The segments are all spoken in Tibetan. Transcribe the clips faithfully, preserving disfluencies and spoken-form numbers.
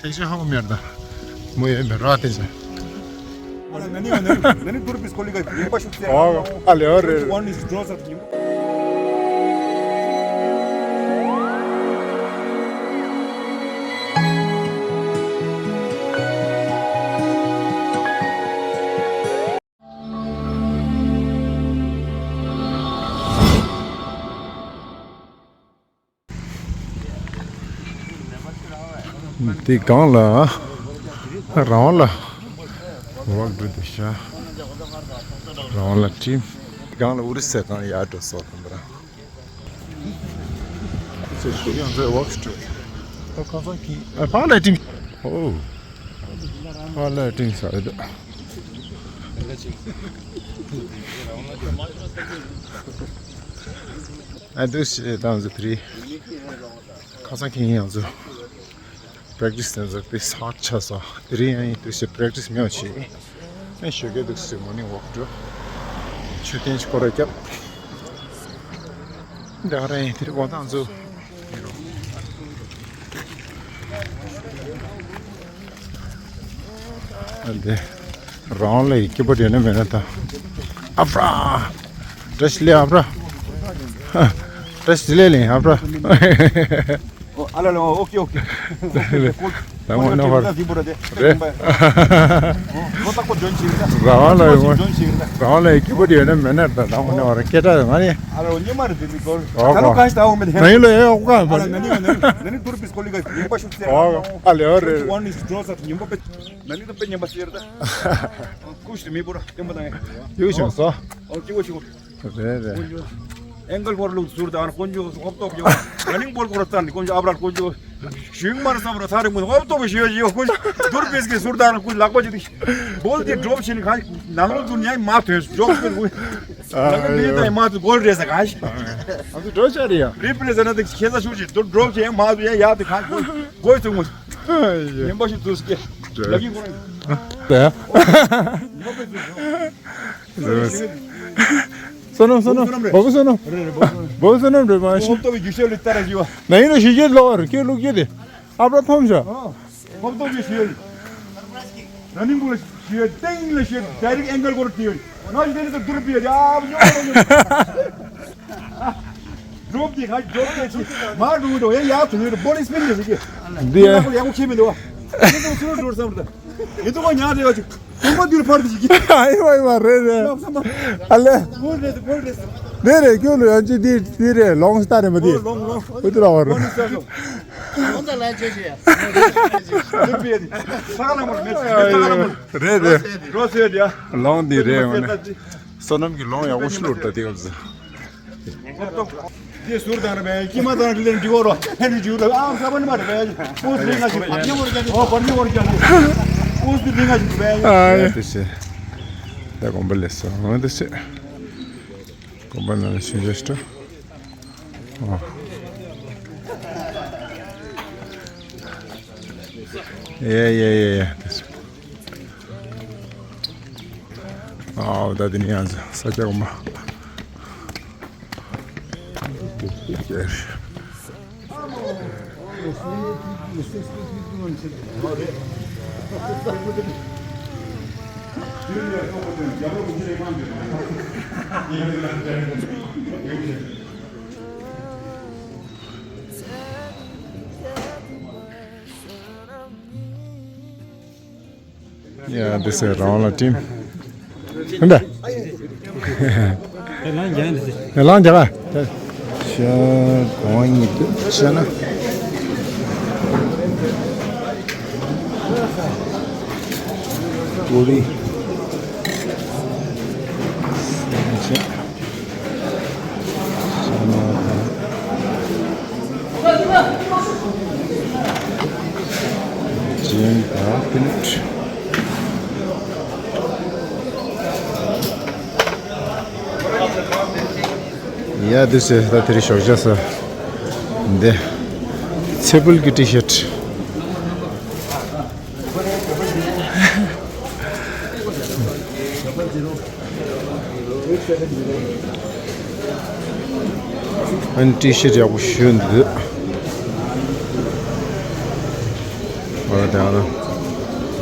ཐེག་ཆེན་ཧ་གོ་མེད་ད། མོ་ཡོད་མེད་ར་ཐེག་ཆེན། ཨ་ལ་ནི་ནི་ནི་ནི་དུར་པིས་ཁོ་ལི་ག་ཡིན་པ་ཤུགས་ཚེ། ཨོ་ཨ་ལེ་ཨོ་རེད། One is draws at him. འདི་སྒང་ལ་རང་ལ་ཝག་འགྲོ་འདུག་ཤག་རང་ལ་ཊིམ་སྒང་ལ་ཨུ་རི་སའི་སྒང་ཡར་འགྲོ་སོགས་དང་པོ་རང་ཚེ་ཞུ་ཡང་ཚེ་ཝག་སི་ཊི་ཁ་སང་གི་ཨ་ཕ་ལ་ཊིམ་ཨོ་ཕ་ལ་ཊིམ་ས་རེད། ཨ་འདུག་ཞེས་དང་ཟེར་དེ་རེད། ཁ་སང་ཁེངས་ཡང་ཚོ་པྲེག་ཊི་སི་དེ་ཚོ་དཔེ་སག་ཆ་ས་དེ་རིང་ཡང་ཡིན་འདུག་ཞེས་པྲེག་ཊི་སི་མེད་པ་བྱས། ཨེ་ཞོགས་ཀས་འདུག་སེ་མོར་ནིང་ཝོག་འགྲོ། མཆོད་རྟེན་སྐོར་ར་བརྒྱབ། འདི་ག་ར་ཡིན་དེ་རིང་དགོང་དག་ཚོ། ཨ་འདི་རང་ལ་ཡི་སྐྱིད་པོ་དེ་ནི་མེད་ན་ད། ཨ་ཕྲ། བཀྲ་ཤིས་བདེ་ལེགས་ཨ་ཕྲ། བཀྲ་ཤིས་བདེ་ལེགས་ཨ་ཕྲ། ཨོ་ཨ་ལ་ལ་ཨོ་ཨོ་ཀེ་ཨོ་ཀེ། ད་ངོ་ནས་བར་རེད། ལོ་རྟག་པར་འཇོན་ཞིག་རེད། རང་ལ་ཡོང་། འཇོན་ཞིག་རེད། རང་ལ་སྐྱིད་པོ་དེ་ཡོད་ན་མེད་ན་ད་ད་ངོ་ནས་བར་སྐད་གྲགས་ཡོད་མ་རེད། ཨ་ལ་ཉི་མ་རེད་དེ་མི་གོ། ད་ལོ་ག་ཞིག་ད་འོང་མེད་དེ། ང་ཡིན་ལོ་ཡ་ཨོ་ཀ་ཨ་ལ་ན་ནི་ན་ནི་ན་ནི་དུར་པིས་ཁོ་ལི་ག་ཉིན་པ་ཤུགས་ཚེ། ཨོ་ཨ་ལེ་ཨོ་རེད། ཝན་ནི་སི་ཌོ་ས་ཉིན་པ་པེ་ན་ནི་ད་པེ་ཉིན་པ་ཚེ་རེད། ཀུ་ཤི་མི་བོ་ར་ཀེམ་པ་དང་ཡ། ཡུག་བྱུང་སོ། ཨོ་ཀི་བོ་ཤུགས། རེད་རེད། ཨེང་གལ་ཕོར་ལུག་ཟུར་དང་ཁོང་ཚོ་ཧོབ་ཏོག་ཡོད། ར་ནིང་བོལ་སྐོར་བཏང་ནི་ཁོང་ཚོ་ཨབ་ར་ཁོང་ཚོ་ཞུང་མར་སམ་ར་ས་རེ་མོ་ཧོབ་ཏོག་ཞུ་ཡོད་ཁོང་ཚོ་དུར་པིས་གི་ཟུར་དང་ཁོང་ལག་པ་ཅི་དེ་བོལ་དེ་ཌོབ་བྱས་ནི་གང་ནང་ལོག་ཏུ་ཉའི་མ་ཐོན་ཌོབ་ཁོང་ཚོ་ལག་པ་མི་དང་མ་ཐོན་གོལ་རེད་ཟེར་གང་ཞིག་ཨ་ཚོ་ཌོབ་ཆ་རེད་ཡ། རི་པི་ལེ་ས་ན་དེ་ཁེ་ས་ཤུགས་ཅིག་དུར་ཌོབ་བྱས་མ་ཐོན་ཡ་ཡ་དེ་གང་གོལ་ཐུབ་མོ་ཉན་པ་ཞིག་དུས་སྐད་ལ་གིན་ཁོང་རེད། བསོད་ནམས་བསོད་ནམས་བོ་བོ་བསོད་ནམས། རེད་རེད་བོ་བོ་བསོད་ནམས་རེད་མ་ཤི། ཨོབ་ཏོ་བའི་རྒྱུ་ཤོད་ལི་ལྟ་ར་ཞི་བ། ན་ཡིན་ན་ཞི་རྒྱས་ལོ་བར་ཁྱོད་ལུག་རྒྱུ་དེ་ཨ་པ་ཐོམ་ཤ། ཨོབ་ཏོ་བའི་ཞི་ཡོད། ར་ནིང་གུ་ལ་ཞི་ཡོད་ཏེང་ལ་ཞི་ཡོད་ཌའི་རེག་ཨེང་གལ་གོར་ཏི་ཡོད། ང་ཞི་དེ་ནི་ད་དུར་པི་ཡོད་ཡ་ཉོ་ཉོ་ཉོ། ཌོབ་དེ་ཁ་ཌོབ་དེ་ཅི་མ་འགྲོ་འགྲོ་ཡ་ཡ་ཐུ་ཡོད་བོ་ལི་སི་པིན་དེ་ཞི་གི། འདི་ཡ་ཡ་གོ་ཁྱེད་མི་འདུག་བ། ཡིན་དུ་སུ་འགྲོ་བསམ་ར་ད། ཡིན་དུ་གོ་ཉག་དེ་བ་ཅིག་ཁོང་པ་འདིར་ཕར་དུ་ཞིག་གི། ཨ་ཡེ་ཝ་ཡེ་ཝ་རེད་རེད། ཨ་ལེ། ལོང་རེད་ལོང་རེད། རེད་རེད་ཁྱོད་ལོ་ཡང་ཅི་འདི་འདི་རེད་ལོང་སི་ཏ་རེད་མ་འདི། ལོང་ལོང་། འོ་དེ་ལ་བ་རེད། ལོང་ད་ལན་ཆེ་ཆེ། འདིར་པེ་ས་ལ་མར་མེད་ས་ལ་མར། རེད་རེད། རོ་སེ་རེད་ཡ། ལོང་འདི་རེད་འོ་ན། བསོད་ནམས་ཀྱི་ལོང་ཡག་པོ་ཞིག་ལོར་ད་དེ་ག་ཚོད། དེ་ཟུར་དང་རེ་བའི་ཀྱི་མ་དང་ལེན་འདི་འོ་རོ་ཧེ་རི་ཇུ་ར་ཨ་ས་བ་ནི་མ་རེ་བའི་ཨོ་སི་རི་ང་ཞིག་ཨ་ཉེ་བོར་ཀྱང་ཨོ་བར་ཉེ་བོར་ཀྱང་ཨོ་སི་རི་ང་ཞིག་བའི་ཨ་ཡ་དེ་ཤེ་ད་གོམ་པ་ལས་སོ་ཨ་དེ་ཤེ་གོམ་པ་ན་ལ་ཤེ་ཇེ་སྟོ་ཨ་ཡ་ཡ་ཡ་ཡ་དེ་ཤེ། ཨའོ་ད་དེ་ནི་ཡང་ས་སྐྱ་གོང་མ། ཡ་འདི་སེ་རང་ལ་ཊིམ། ཧན་ད། ལང་རྒྱ་ག་ཤ་གོང་ཉིད་དུ་ཤ་ན། ཀུ་རི། ཤ་ན། ཇིན་དང་པི་ནཊ། ཡ་འདི་ཚོ་ད་དེ་རིང་ཞོགས་ཇ་ཟ། འདི་ཚེ་ཕུལ་གྱི་ཊི་ཤར་ཊི། ཨན་ཊི་ཤར་ཊི་ཡག་པོ་ཞུ་འདུག་ཨ་ ད་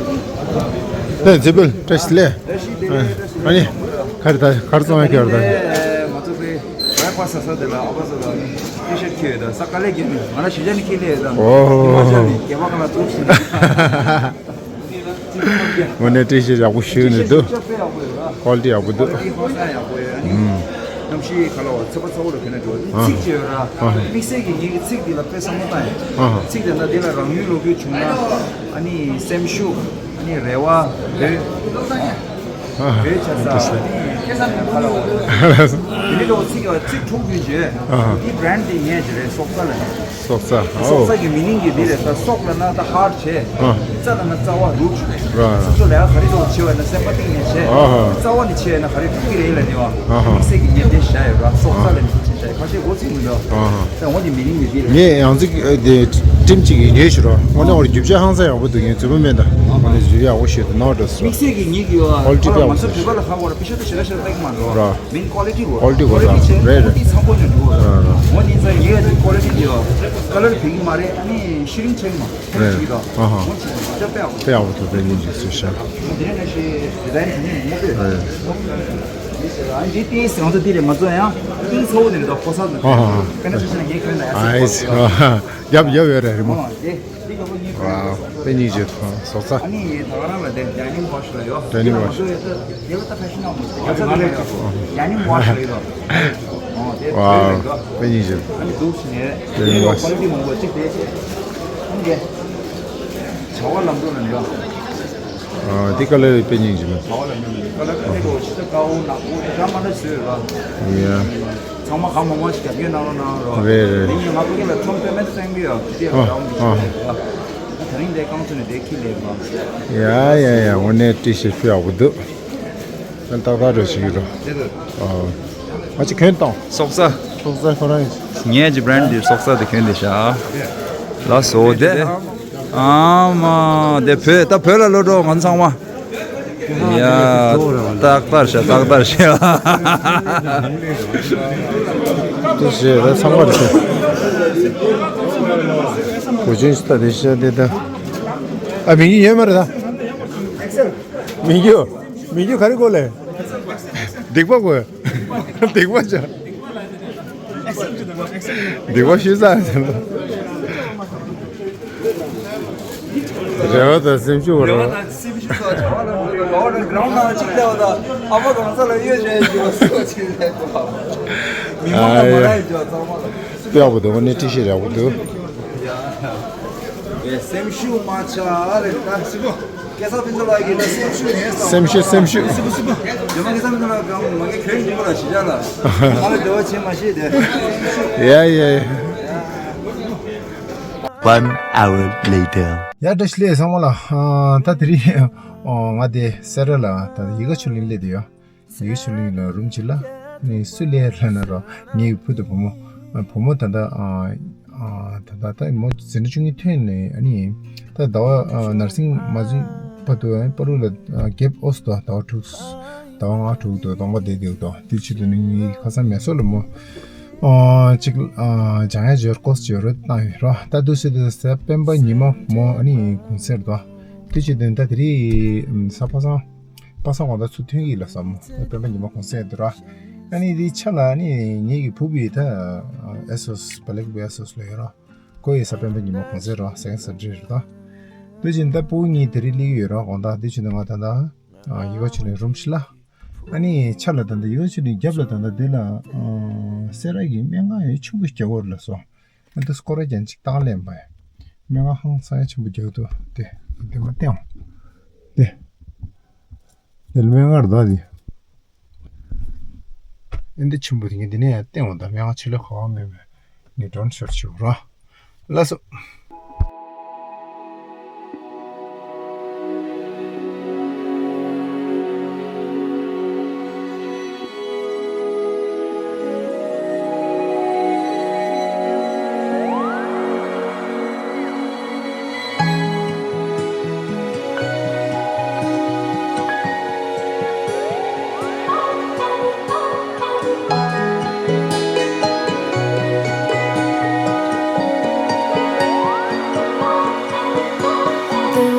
ལྟ་ཛི་བུལ་བཀྲ་ཤིས་བདེ་ལེགས། ཨ་ནི་ག་རེ་ད་ག་རེ་བཙོང་ཡ་ཁྱོད་ད། ང་ཚོ་པའི་བའི་པ་ས་ས་དེ་ལ་ཨ་ཕ་ས་ལ་ནི་ཊི་ཤར་ཊི་ཁྱེར་ཡོད་ད། ས་དཀའ་ལས་རྒྱབ་ནི་ང་ལ་ཞེ་ཆ་ནི་ཁྱེར་ལས་ཡོད་ད། ཨོ་ཧོ་ཧོ་ཧོ། རྒྱ་མ་ཁ་ལ་ཐུག་སོང་། དངོས་གནས་ཊི་ཤར་ཊི་ཡག་པོ་ཞིག་ནི་འདུག་ཊི་ཤར་ཊི་དཔེ་ཡག་པོ་ཡོད་ར། ཀོ་ལི་ཊི་ཡག་པོ་འདུག་ཀོ་ལི་ཊི་ཧོ་ས་ཡག་པོ་ཡོད། ཨ་ནི་གནམ་གཤིས་ཁ་ལོ་ཚ་པ་ཚ་པོ་ལ་ཕན་ན་འགྲོ། ཨ་ཚིག་ཅིག་ཡོད་ར། ཨ་དམིགས་བསལ་གྱི་ངེད་ཀྱི་ཚིག་འདི་ལ་དཔེ་བསམ་བློ་བཏང་ཡོད། ཨ་ཚིག་དེ་ན་འདི་ལ་རང་ཡུལ་ལོ་རྒྱུས་བྱུང་ན་ཨ་ནི་སེམས་ཤུགས། ཨ་ནི་རེ་བ། འདོད། ཨ་འདོད་ཆགས་ས། ཨ་ནི་ཁ་ལོ། དེ་ནི་ལོ་ཚིག་ཡོད་ཚིག་དྲུག་ཡོད་ཅེ། ཨ་འདི་བྷ་རེན་ཌི་འདི་ངེད་ཀྱི་རེད། སྲོག་རྩ་ལ་ནི། སྲོག་རྩ། སྲོག་ཨོ། རྩ་གི་མི་ནིང་གི་འདི་རེད་ད། སྲོག་ལ་ན་ད་ཧར་བྱས། ཨ་རྩ་ལ་ན་རྩ་བ་རུཊ་རེད། ར་ར། སོ་སོ་ལ་ཡ་ག་རེ་འདྲ་བོ་བྱེད་པ་ན་སེམས་པ་གཏིང་ནས་བྱས། ཨ་ཧ། རྩ་བ་ནས་བྱས་ན་ག་རེ་ཐུག་གི་རེད་ལ་ནི་བ། ཨ་ཧ། དམིགས་བསལ་གྱི་ངས་འདི་བཞག་ཡོད་ར། སྲོག་རྩ་ལ་ནི་ཐུག་ཆེ་བཞག་ཡོད། ཁ་ཤས་མགོ་ཚིག་མི་འདུག་ཨ་ཧ། ད་འོ་འདི་མི་ནིང་གི་འདི་རེད། ངས་ཡང་ཅིག་དེ་ཊིམ་གཅིག་གིས་ཉོས་ཤི་རོ། དངོས་གནས་འོ་རྒྱུ་ཆ་ཧང་སང་ཡག་པོ་འདུག་ངས་རྫུན་མ་མེད་ད། འོ་ནས་རྫུན་ཡག་པོ་ཞིག་འདུག་ནོ་ཌོ་སི་ར། དམིགས་བསལ་གྱི་ངེད་ཀྱི་ཡོད། ཀོ་ལི་ཊི་ཁོ་ར་དཔེ་ཡག་པོ་ང་ཚོ་འདུག་བོད་པ་ལ་ཧ་གོ་ར་པི་ཤ་ཏི་ཞེ་དྲག་ཞེ་དྲག་ཏག་མ་འགྲོ་ར། མིན་ཀོ་ལི་ཊི་གོ་ར། ཀོ་ལི་ཊི་གོ་ར་ཀོ་ལི་ཊི་ཆེ་ར་ར། ཀོ་ལི་ཊི་ཚང་པོ་ནས་འགྲོ་ར། ར་ར། འོ་ནི་ཚ་ངེད་ཀྱི་ཀོ་ལི་ཊི་འདི་ཡོད། ཀ་ལར་ཕིག་མ་རེད། ཨ་ནི་ཤི་རིང་ཆེ་མ། ཨ་ཧ། འོ་ནི་ཚ་དཔེ་ཡག་པོ། དཔེ་ཡག་པོ་འདུག་དཔེ་སྙིང་རྗེ་ཚུལ་ཤ། འདི་ནས་ཤི་ཌི་ཛའིན་དེ་ནས་མོ་པས། ཨ་འདི་ཏིས་ང་ཚོ་འདི་རེད། ང་ཚོ་ཡང་ཏིང་ཚ་བོ་དེ་རེད་དོ། ཕོ་གསར་དེ། ཨ་ཧ། དཔེར་ན་ཆ་བཞག་ན་ངའི་ཁྱོན་ནས་ཨ་ཨ་ཡེ་སི། ཨ་ཧ། རྒྱབ་རྒྱབ་ཡོད་རེད་རི་མོ། ཨ་འདི་འདི་ག་པོ་ངའི་ཁྱོན་ནས། ཝའོ། དཔེ་སྙིང་རྗེ་ཐོང་སོག་ཚ། ཨ་ནི་ད་ག་རང་ལ་དེ་ཌེ་ནིམ་ཝོ་ཤི་ལ་ཡོད། ཌེ་ནིམ་ཝོ་ཤི། ང་ཚོ་ཡོད་ད་དེ་ལ་ད་ཕེ་ཤན་ནང་མོ་ང་ཚོ་ལ་ཡོད། ཌེ་ནིམ་ཝོ་ཤི་ལ་ཡོད། ཨོ་དེ་ཝའོ། དེ་རེད་དོ། དཔེ་སྙིང་རྗེ། ཨ་ནི་འདུག་ཟེར་ནས། དེ་ནི་ལོ་ཀོ་ལི་ཊི་མང་པོ་གཅིག་དེ་ཆེ། ཨ་ནི་དེ། བྱ་བ་ལམ་འགྲོ་ལ་ནི་ཡོད། ཨ་འདི་ཀ་ལར་དཔེ་སྙིང་རྗེ་མོ། བྱ་བ་ལམ་འགྲོ་ལ་ནི་ཀ་ལར་དེ་ལོ་ཕྱི་ཚ་དཀར་པོ་ནག་པོ་དེ་འདྲ་མ་འདྲ་བཟོས་ཡོད་ལ། ཡ། ཚང་མ་གང་མང་མང་ཞིག་རྒྱབ་སྐྱོར་གནང་རོགས་གནང་རོགས། རེད་རེད། དེ་ཡིན་ང་ཕ་གི་ལ་ཁྲོམ་དཔེ་མེད་དུ་བསྟན་གི་ཡོད། དེ་ཨ་རང་མི་ཨ་ཤེས་རེད་ཡ། ད་རིང་དེ་རྐང་ཚུགས་ནས་དེ་ཁྱི་ལས་པ། ཡ་ཡ་ཡ། འོ་ནས་ཊི་ཤར་ཊི་ཕུ་ཡག་པོ་འདུག་ཨ་ཏག་ཏག་འགྲོ་ཞིག་ཡོད་རོ། ཨ་ང་ཅི་གོན་བཏང་། སོག་ས། སོག་ས་ཁོ་རང་ངའི་ཅི་བྷ་རེན་ཌི་འདི་སོག་ས་དེ་གོན་དེ་ཤ། ལ་སོ་དེ། ཨ་མ་དེ་བོད་ད་བོད་ལ་ལོ་འགྲོ་ང་ཚང་མ། ཡ། ཏག་ཏག་ཤ་ཏག་ཏག་ཤ། དེ་ཤ་ད་ཚང་མ་རེད་ཤ། གོ་ཆེན་ཤ་ད་དེ་ཤ་དེ་ད། ཨ་མིང་ཡོད་མ་རེད་ད། མིང་ཡོད། མིང་གི་ག་རེ་གོ་ལེ། སྡིག་པ་གོ། སྡིག་པ་བྱ། སྡིག་པ་ཤི་ས་ཟེར་ན། རེ་བ་དང་སེམས་ཤུགས་རེ་བ། སེམས་ཤུགས་སོགས་བྱ་བ་ལ་འགྲོ་བའི་ག་བ་རེ་གྲོང་ནང་གཅིག་བལྟས་པ་དང་ཨ་ཕ་གང་ས་ལ་གཡོལ་བྱས་ཡོད་པ་སོགས་ཅིག་ལས་གོ། མི་མང་ལ་མ་ར་ཡི་ཇོ་ཚང་མ་ལ། དཔེ་ཡག་པོ་འདུག་ཨ་ནི་ཊི་ཤར་ཊི་ཡག་པོ་འདུག་ཡ། ཡ། སེམས་ཤུགས་མ་ཆག་རེད་ད་སི་པོ། སྐལ་བཟང་ཕུན་ཚོགས་ལགས་ཀྱིས་ལ་སེམས་ཤུགས་ཡིན་སོང་། སེམས་ཤུགས་སེམས་ཤུགས། སི་པོ་སི་པོ། ཇོ་མ་སྐལ་བཟང་ཕུན་ཚོགས་ལགས་གང་མ་གི་གྱོན་འཇུག་ལ་ཞི་བྱ་ལ། ང་ལ་འབྲེལ་བ་བྱེད་མ་ཤེས་དེ། ཡ་ཡ་ཡ། One hour later. ཡ་བཀྲ་ཤིས་བདེ་ལེགས་ཚང་མ་ལ། ཨ་ད་དེ་རིང་ཨ་ང་དེ་སེ་ར་ལ་ད་ཡིད་དགའ་ཆོས་གླིང་སླེབས་བསྡད་ཡོད། ཡུལ་ཆུ་གླིང་ལ་རུམ་གཅིག་ལ་ནི་སུ་ལས་ལྷ་ན་རོ། ངའི་བུ་དང་བུ་མོ། བུ་མོ་ད་ལྟ་ཨ་ཨ་ད་ལྟ་ད་མོ་འཛིན་གྲྭ་བཅུ་གཉིས་ཐོན་ནས་ཨ་ནི་ད་ཟླ་བ་ཨ་ནར་སིང་མ་འཛུལ་བར་དུ་ཨ་པ་རུ་ལ་ཨ་གེབ་ཨོས་དོ། ཟླ་བ་དྲུག་ཟླ་བ་ལྔ་དྲུག་དོ་སྟོང་པ་བསྡད་འདུག་དོ། དེ་ཕྱི་དུ་ནི་ངའི་ཁ་སང་མེ་སོར་ལ་མོ་ཨ་གཅིག་ཨ་སྦྱང་ཡ་འབྱོར་ཀོས་འབྱོར་བཏང་ཡོད་རོ། ད་དུ་སུ་དུ་ས་སྤེན་པ་ཉི་མ་མོ་ཨ་ནི་གུང་སེང་རེད་དོ། དེ་ཕྱི་དུ་ནི་ད་དེ་རིང་ས་ཕ་སང་པ་སངས་དགོང་དག་ཚུར་ཐོན་གྱི་ལ་ས་མོ། སྤེན་པ་ཉི་མ་གུང་སེང་དུ་ར། ཨ་ནི་དེའི་ཆ་ལ་ཨ་ནི་ངེད་ཀྱི་བུ་བི་ད་ཨེ་སོ་སི་བ་ལེག་བི་ཨེ་སོ་སི་ལ་ཡོད་ར། ཁོ་ཡི་ས་སྤེན་པ་ཉི་མ་གུང་སེང་ར་སེང་ས་འདྲི་ར་ད། དུ་ཅི་ད་བུ་གཉིས་དེ་རིང་སླེབས་ཡོད་ར། དགོང་དག་དེ་ཕྱི་ནས་ང་ད་ད་ཡིད་དགའ་ཆོས་གླིང་རུམ་ཤི་ལ། ཨ་ནི་ཆ་ལ་ད་ད་ཡིད་དགའ་ཆོས་གླིང་རྒྱབ་ལ་ད་ད་དེ་ལ་སེ་ར་གི་སྨན་ཁང་ཡོད་ཆུང་གི་རྒྱ་བོར་ལ་སོང་། ཨ་ཏི་སྐོར་ར་རྒྱན་ཅིག་བཏང་ལེན་པ་ཡ། སྨན་ཁང་ཧང་སང་ཡ་ཆེན་པོ་རྒྱག་འདུག་དེ་དེ་མ་བསྟན་འོང་། དེ་དེ་ལ་སྨན་ཁང་རེད་ད་དེ། ཨ་འདི་ཆེན་པོ་དེ་ངས་འདི་ནས་ཡང་བསྟན་འོང་། ད་སྨན་ཁང་ཆེ་ལོས་ག་བ་མེད་པས་ངས་མགྲོན་ཤོར་ཆེ་བོ་ར། ལགས་སོ།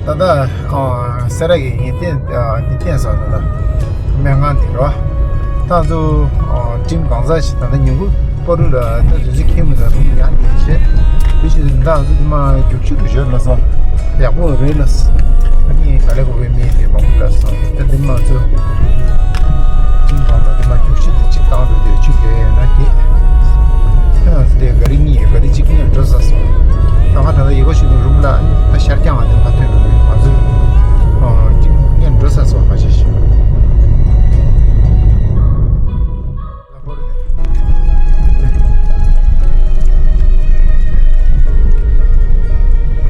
ད་ལྟ་ཨ་སེ་ར་གི་ངས་བསྟན་ཨ་འདི་བསྟན་སོང་། ད་ལྟ་སྨན་ཁང་འདི་རོ། ད་ཚོ་ཨ་ཊིམ་གང་ཟག་ཞིག་ད་ལྟ་ཉིན་གུང་པ་རུ་ལ་ད་དུས་ཚོད་ཁེལ་མི་འདུག་ཡང་འདི་བྱས། དེ་བཞིན་ད་ཚོ་དེ་མ་རྒྱུག་ཆུ་རུ་བཞོན་ལ་སོང་། ཡག་པོ་རེད་ལ། ཨ་ནི་ག་ལེ་གོ་བའི་མི་དེ་མང་པོ་ལ་སོང་། ད་དེ་མ་ཚོ་ཊིམ་གང་ཟག་དེ་མ་རྒྱུག་ཆུ་དེ་གཅིག་བཏང་འགྲོ་དེ་ཆུ་དེ་ཡོད་ན་དེ། ཨ་ཚོ་དེ་ག་རི་གཉིས་ག་རི་གཅིག་གཉིས་འགྲོ་ས་སོང་། ད་ང་ད་ལྟ་ཡི་གོ་ཞིག་ཏུ་རུམ་ལ་ད་ཤར་རྐྱང་བ་དེ་མ་ཐོན་འགྲོ་གི་ང་ཚོ་ཨ་ཅིག་སྔོན་འགྲོ་ས་སོགས་ཁ་ཤས་ཤིག་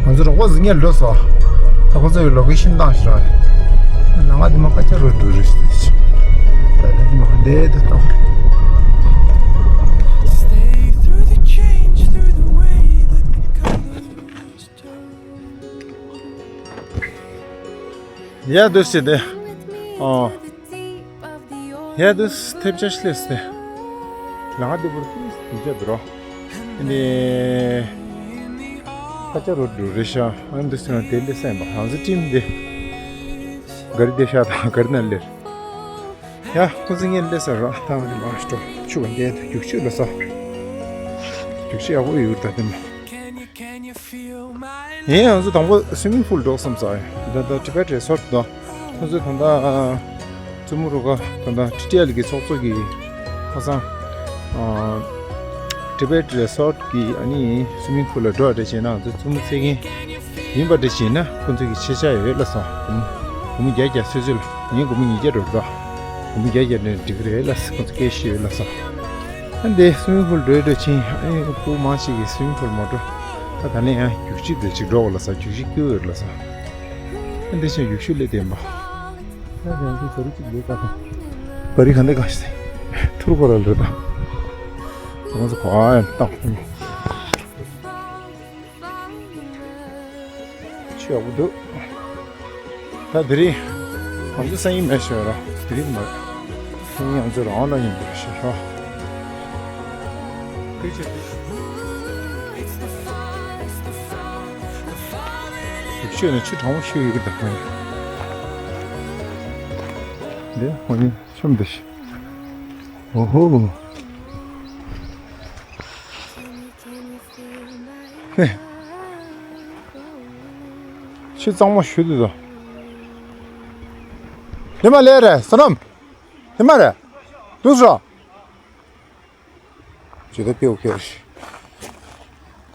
ང་ཚོ་རོགས་པ་ཟིན་ངེས་འགྲོ་སོང་། ད་ཁོ་ཚོ་ཡི་ལོ་ཀེ་ཤིན་བཏང་ཤི་ར། ནང་ང་དེ་མ་ཁ་ཆ་རོ་འགྲོ་རེ་ཞིག་ད་དེ་མ་འདེད་ད་བཏང་། ཡ་དུ་སི་དེ། ཨོ། ཡ་དུ་སི་ཐེབས་ཆ་ཤི་ལེ་སི་དེ། ལ་ང་དེ་བུར་ཏི་སི་དེ་ཆ་དུ་རོ། ཨ་ནི། ཁ་ཆ་རོ་འགྲོ་རེ་ཤ། ཨ་ནི་དུ་སི་ན་དེ་ལེ་སེམས་པ་ཧང་ཟི་ཊིམ་དེ། ག་རི་དེ་ཤ་དང་ག་རི་ན་ལེར། ཡ། ཁོ་ཚོ་ངས་སླེབས་ས་ར་ཐང་རི་མ་ཤི་ཏོ་ཆུ་བ་འདས་ད་རྒྱུག་ཆུ་ལ་ས། རྒྱུག་ཆུ་ཡག་པོ་ཡོད་ད་དེ་མ། ཡིན་ཡང་ང་ཚོ་དང་པོ་སུའི་མིང་ཕུལ་འགྲོ་བསམ་ས་ཡིན། ད་ད་ཊི་བེཊ་རི་སོར་ཊི་དང་ཁོ་ཚོ་ད་ད་ཙུ་མུ་རུ་ག་ད་ད་ཊི་ཊི་ཨེལ་གི་ཚོགས་གཙོ་གི་ཁ་སང་ཊི་བེཊ་རི་སོར་ཊི་གི་ཨ་ནི་སུའི་མིང་ཕུལ་ལ་འགྲོ་བ་འདྲ་བྱས་ན་ང་ཚོ་ཙུ་མུ་ཚེ་གིན། ཡིན་པ་འདྲ་བྱས་ན་ཁོ་ཚོ་གི་ཤེས་བྱ་ཡོད་ལ་སོང་། སྒོར་མོ་བརྒྱ་བརྒྱ་ཚོད་ཚོད་ལ་ཡིན། སྒོར་མོ་ཉིས་བརྒྱ་འགྲོ་འདུག་སྒོར་མོ་བརྒྱ་བརྒྱ་ནས་འགྲིག་གི་རེད་ལ་ཁོ་ཚོ་སྐད་ཤེས་ཡོད་ལ་སོང་། ཨ་འདི་སུའི་མིང་ཕུལ་འགྲོ་འགྲོ་ཕྱིན་ཨ་ནི་ཕྲུ་གུ་མང་ཞིག་གིས་སུའི་མིང་ཕུལ་མ་འགྲོ། ཨ་ད་ནས་ཡང་རྒྱུག་ཆུ་དེ་ཅིག་འགྲོ་བ་ལ་སོང་། རྒྱུག་ཆུ་སྐྱོ་ཡོད་ལ་སོང་། ཨ་འདི་ཕྱིན་རྒྱུག་ཆུ་སླེབས་བསྡད་པ། ཨ་ཡང་ཅིག་ག་རི་ཅིག་ཡོད་ཀ་དང་། ག་རི་ག་འདི་ག་ཞིག་ཐུར་ཁོ་ར་ལ་རེད་ད། ང་ཚོ་ག་ཡང་བཏང་། ཆུ་ཡག་པོ་འདུག་ད་དེ་རིང་ང་ཚོ་སང་ཉིན་མེད་ཤོད་ར། དེ་རིང་མ་རེད། སང་ཉིན་ང་ཚོ་རང་ལ་ཡིན་པའི་ཤོད་ར། དེ་ཆེ་དེ་ཆེ། ཆུ་ནས་ཆུ་གྲང་མོ་ཤུ་ཡོད་ཀྱི་འདུག་འདི་ཧོ་ནི་ཆུ་མི་འདུག་ཨོ་ཧོ། ཆུ་གཙང་མ་ཞུ་དུས་དོ། དེ་མ་ལས་རེད་ས་ནམ། དེ་མ་རེད། འདུག་སོ། ཇི་ལྟར་ཕེའུ་ཁེར་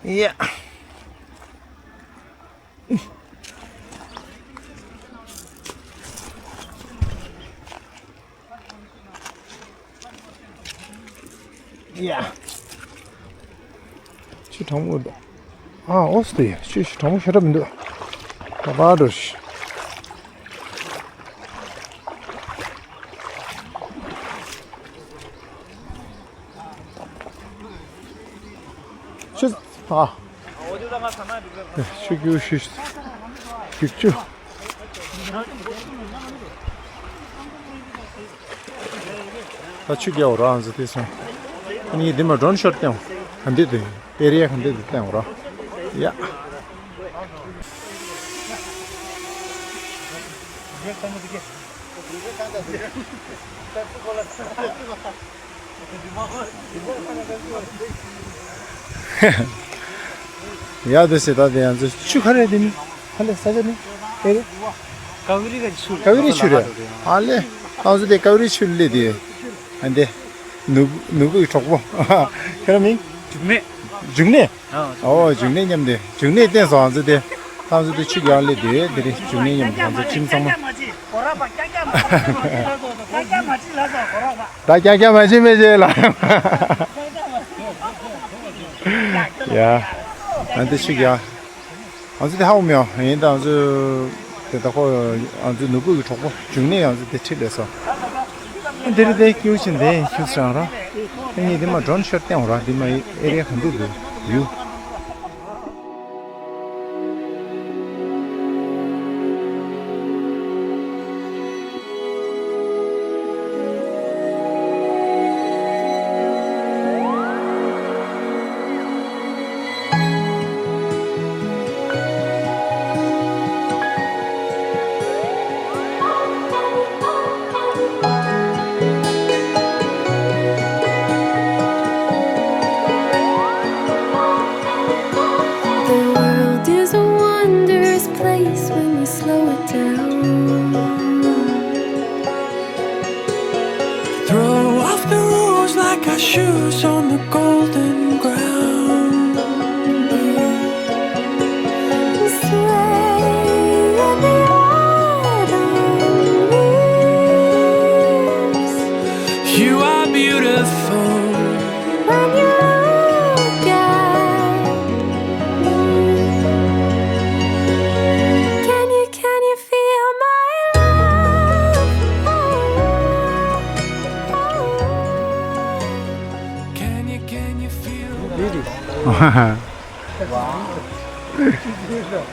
ཡ། ཡ། ཆུ་གྲང་མོ་འདུག་ཨ་ཨོ་སི་ཏེ་ཆུ་ཞིག་གྲང་མོ་ཞེ་དྲག་མི་འདུག་ད་པ་འགྲོ་ཞིག་ཆུ་ཨ། ཆུ་རྒྱུག་ཤུ་རྒྱུག་ཆུ། ད་ཆུ་རྒྱག་འོ་རང་ཟི་དེ་སོང་། ཨ་ནི་འདི་མ་ཌོན་ཤོར་ཏེ་འོ། ག་འདི་དེ་ཨེ་རི་ཡ་ག་འདི་དེ་ཏེ་འོ་ར། ཡ། ཡ་དེ་སེ་ད་དེ་ཡང་ཚོ་ཆུ་ཁ་རེ་དེ་ནི་ཧ་ལས་ས་ཆ་ནི་ཨེ་རེད། ཀ་ཝི་རི་ག་ཆུ་ཀ་ཝི་རི་ཆུ་རེད། ཨ་ལེ། ཨ་ཚོ་དེ་ཀ་ཝི་རི་ཆུ་ལེ་དེ་ཨ་འདེ་ནུ་ནུ་གུའི་གྲོགས་པོ་ཁྱེད་རང་མིང་འཇུག་མེད། འཇུག་ནས། ཨོ་འཇུག་ནས་མཉམ་དེ་འཇུག་ནས་བསྟན་སོང་ཨ་ཚོ་དེ། ཨ་ཚོ་དེ་ཆུ་རྒྱག་ལེ་དེ་དེ་རེད། འཇུག་ནས་མཉམ་དེ་ཨ་ཚོ་ཁྱིམ་ཚང་མ། ད་ཀྱག་ཀྱག་མ་བྱེད་མི་བྱེད་ལ། ཡ། ཨ་འདི་ཆུ་རྒྱག་ང་ཚོ་དེ་ཧ་གོ་མེད་ཨ། ཡིན་ད་ང་ཚོ་དེ་ད་ཁོ་ང་ཚོ་ནུ་བུ་གི་གྲོགས་པོ་འཇུག་ནས་ང་ཚོ་དེ་ཁྲིད་ལས་སོ། འདི་རེད་དེ་སྐྱེའུ་ཆེན་དེ་ཁྱུ་སྲང་ར། ཨ་ནི་དེ་མ་ཌོན་ཤོར་བསྟན་འོ་ར། དེ་མ་ཨེ་རི་ཡ་ག་འདུག་འདུག་ཡུ།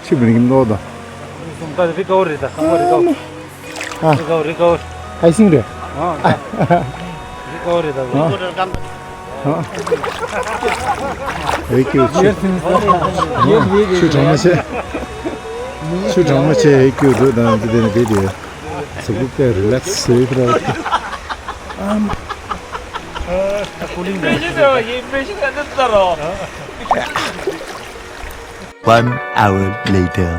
ཆི་མི་རིག་མདོག་དང་། ད་རི་ཀ་བ་རི་ད་ཁང་པ་རི་ཀ་བ། ཨ། རི་ཀ་བ་རི་ཀ་བ། ཨའི་སིང་རེད། ཨ། རི་ཀ་བ་རི་ད། ཨ། ཨ། ཨེ་ཀྱུ་ཆུ། ཆུ་གྲང་མོ་བྱས། ཆུ་གྲང་མོ་བྱས་ཨེ་ཀྱུ་འདུག་དང་འདི་དེ་ནས་བསྡད་དེ། གཟུགས་པོ་དཔེ་རི་ལེགས་སུ་ཡོད་ར། One hour later.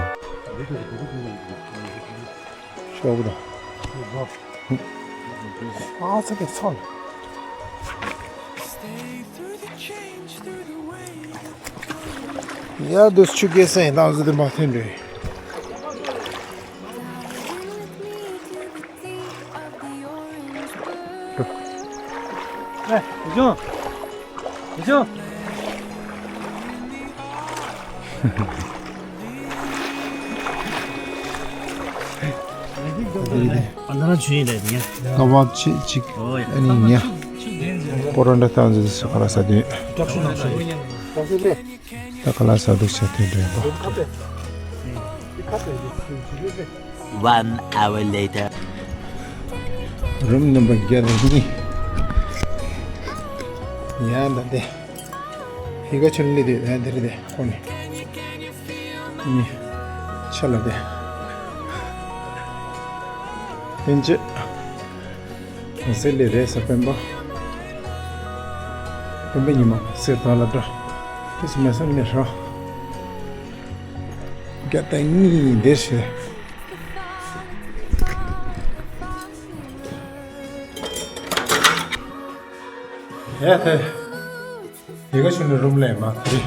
ཤོག་བུ་དང་། ཨ་ཙི་གི་ཚོན། ཡ་དུས་ཆུ་སྐྱེས་སེང་བཏང་ཟེར་དེ་མ་ཐོན་འདྲ། ཨེ། བུ་ཆུང་། བུ་ཆུང་། ཨ་ན་ར་ཆུ་ཡིན་ལས་ཉེ། ཀ་བ་ཆེ་གཅིག་ཨ་ནི་ཉེ། པོ་རོ་འདྲ་ཐང་ཟི་སུ་ཁ་ལ་ས་དུས། ད་ཁ་ལ་ས་དུག་ཆ་དུས་འདྲེན་པ། One hour later. རུམ་ནམ་བར་བརྒྱད་དང་གཉིས། ཡང་ད་དེ། ཧི་ག་ཆུ་ལི་དེ་ཡང་དེ་རེད་དེ་ཁོ་ནི། ནི། ཆ་ལ་དེ། ལྷན་ཅིག་གོང་སེ་ལས་རེད་ས་སྤེན་པ། སྤེན་པའི་ཉི་མ་གོང་སེ་དང་ལ་འདྲ། དེ་སུ་མེད་ས་མེད་ར། བརྒྱ་དང་གཉིས་འདིར་ཞེས། ཡ་ཧེ། ཡི་ག་ཆུ་ནི་རུམ་ལས་མ་ཁི་རི།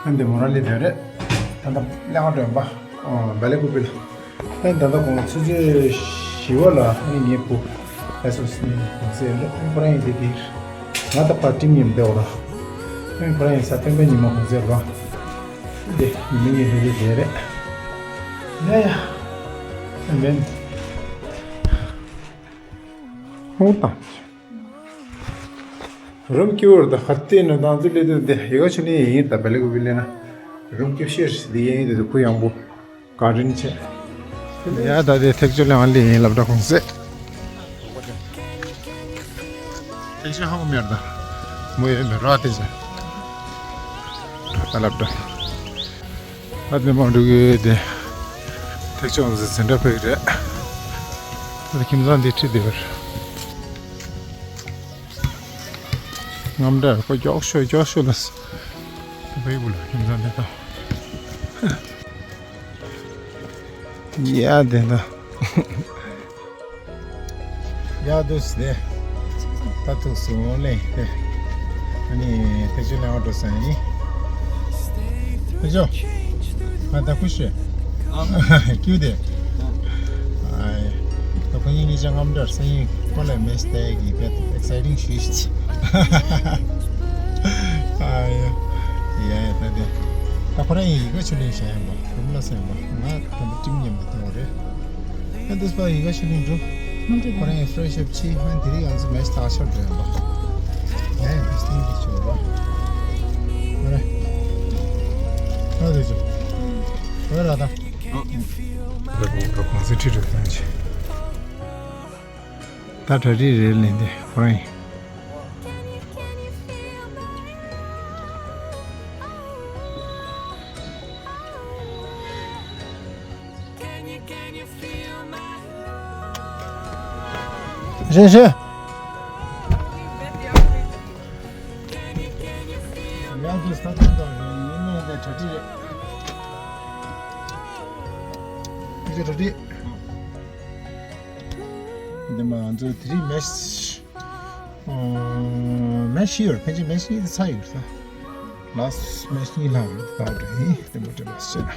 ཨན་དེ་མོ་ར་ལི་དེ་རེད། ད་ལྟ་གླེང་བ་འདྲ་པ། བེ་ལེ་ཀུ་པི་ལ། ཨན་ད་ལྟ་གོང་ཆུ་ཚོད་བཞི་བ་ལ་ཨ་ནི་ངའི་བུ། ཨེ་སོ་སི་ནི་གོང་ཚད་རེད། ཨན་ཁོ་རང་ཡིན་དེ་དེ། ང་ད་པར་ཊི་མཉམ་དེ་འོ་ར། ཨན་ཁོ་རང་ཡིན་ས་སྟོན་པའི་ཉི་མ་གོང་ཚད་ར། དེ་ཉི་མ་ཉི་ལྷུ་ལྷུ་དེ་རེད། ཡ་ཡ། ཨན་མེན། ཧོང་དང་། རུམ་སྐྱིད་པོ་རེད་ད། ཧར་ཏི་ནི་དང་དུ་ལི་དུ་དེ་ཡི་ག་ཆུ་ནི་ཡིན་ད་བེ་ལེ་ཀུ་བི་ལེ་ན། རུམ་སྐྱིད་ཤེར་སི་དེ་ཡིན་དུ་ཁུ་ཡང་པོ་ག་རིན་ཆེ། ཡ་ད་དེ་ཐེག་ཆུ་ལེ་ང་ལི་ཡིན་ལབ་ད་ཁོང་སེ། ཐེག་ཆུ་ཧང་མེར་ད། མོ་ཡེ་མེ་ར་ཏེ་ཆ། ད་ལབ་ད། ཨ་དེ་མ་འགྲོ་གི་དེ། ཐེག་ཆུང་ཟི་ཟིན་འདྲ་ཕེག་རེད། ཨ་དེ་ཁྱིམ་ཚང་འདི་ཁྲིད་དེ་བར། རྔམ་འདྲ་ཁོ་མགྱོགས་ཤོས་མགྱོགས་ཤོས་ལ། དེ་བའི་བུ་ལ་ཁྱིམ་ཚང་འདི་དང་། ཡ་དེ་དང་། ཡག་འདུག་ཟེར། ད་ཐུག་སོང་ལེ། ཨ་ནི་ཐེག་ཆུ་ལེན་འགྲོ་ས་ཡིན། ཐེག་ཆུ། ང་ད་ཁུ་ཤེ། ཀྱུ་དེ། ཨ་ཡ། ད་ཁོ་གཉིས་གཉིས་ཆ་རྔམ་འདྲ་སེ་ཡིན་ཁོ་ལ་མེ་སྟེ་གི་བེད་ཨེག་སའི་ཊིང་ཞུས། ཨ་ཡ། ཡ་ཡ་ད་དེ། ད་ཁོ་རང་ཡིན་ཡི་ག་ཆུ་ལེན་བྱ་ཡིན་པ་རུམ་ལ་སེ་ཡིན་པ་ང་ད་ད་ཊིམ་མཉམ་དུ་བཏང་བ་རེད། ཨ་འདུས་པ་ཡི་ག་ཆུ་ལེན་འགྲོ། ཁོ་རང་ཡང་ཕེ་རེ་ཤི་ཨབ་བྱས། ཨ་དེ་རིང་ང་ཚོ་མེ་ཆི་ཏག་ཤར་འགྲོ་ཡོང་པ། ཡ་ཡ་ཕེ་སི་ཊིང་གི་ཆུ་རེད་པ། ཨ་རེ། ཨ་རེ་ཆུ། ཨ་རེ་ར་ད། རེ་གོང་ཚེ་ཁྲི་རུ་བཏང་ཆེ། ད་གྲ་སྒྲིག་རེད་ལེན་དེ་ཁོ་རང་ཡིན། རེད་རེད། ཡང་དུ་ས་ཐོན་དང་རེད་ཡིན་ནོ་འདི་གྲ་སྒྲིག་རེད། འདི་གྲ་སྒྲིག་འདི་མ་ང་ཚོ་དེ་རིང་མེ་ཤི་ཨ་མེ་ཤི་ཡོད། ཕན་ཆད་མེ་ཤི་ཡོད་ཚ་ཡོད་ས། ལ་སི་མེ་ཤི་ལ་ད་འདྲ་ཡིན། དེ་མོ་དྲན་པ་ཤེས་ན།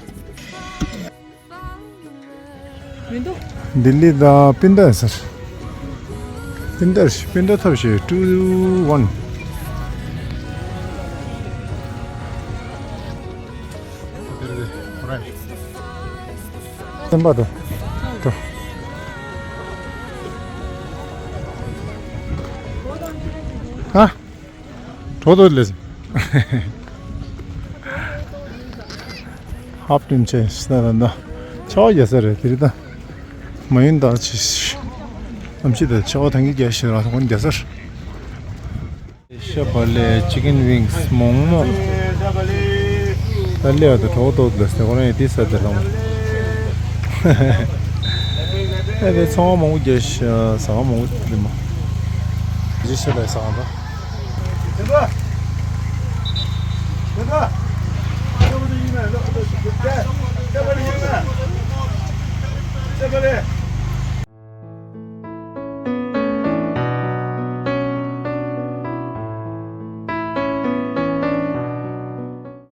མི་འདུག་ལྡི་ལི་དང་སྤུན་ཟླ་ཟེར། སྤུན་ཟླ་སྤུན་ཟླ་ཐབས་ཤེས་ཊུ་ཝན། སེམས་པ་དང་། ཧ། གྲོགས་དོ་ལེ། ཨབ་ཏུན་ཆེ་སི་ན་ར་ན། ཆར་པ་རྒྱག་ས་རེད་དེ་རི་ད། མ་ཡིན་ད་ཆི། གནམ་གཤིས་ད་ཆར་པ་ཐང་གི་རྒྱག་ཤི་ར་ཁོང་རྒྱག་ས་རེད། ཤ་བ་ལེ་ཅི་ཀན་ཝིང་སི་མོག་མོག་ད་ལེ་ཡ་ད་གྲོགས་ཏོག་ལ་སྟེ་ཁོ་རང་ཡ་དེ་ས་དེ་ལང་། ཨེ་དེ་ཚོང་བ་མང་པོ་རྒྱག་ཤ་ཟ་བ་མང་པོ་དེ་མ། ཇི་ཤ་ལ་ཟ་བ་ད།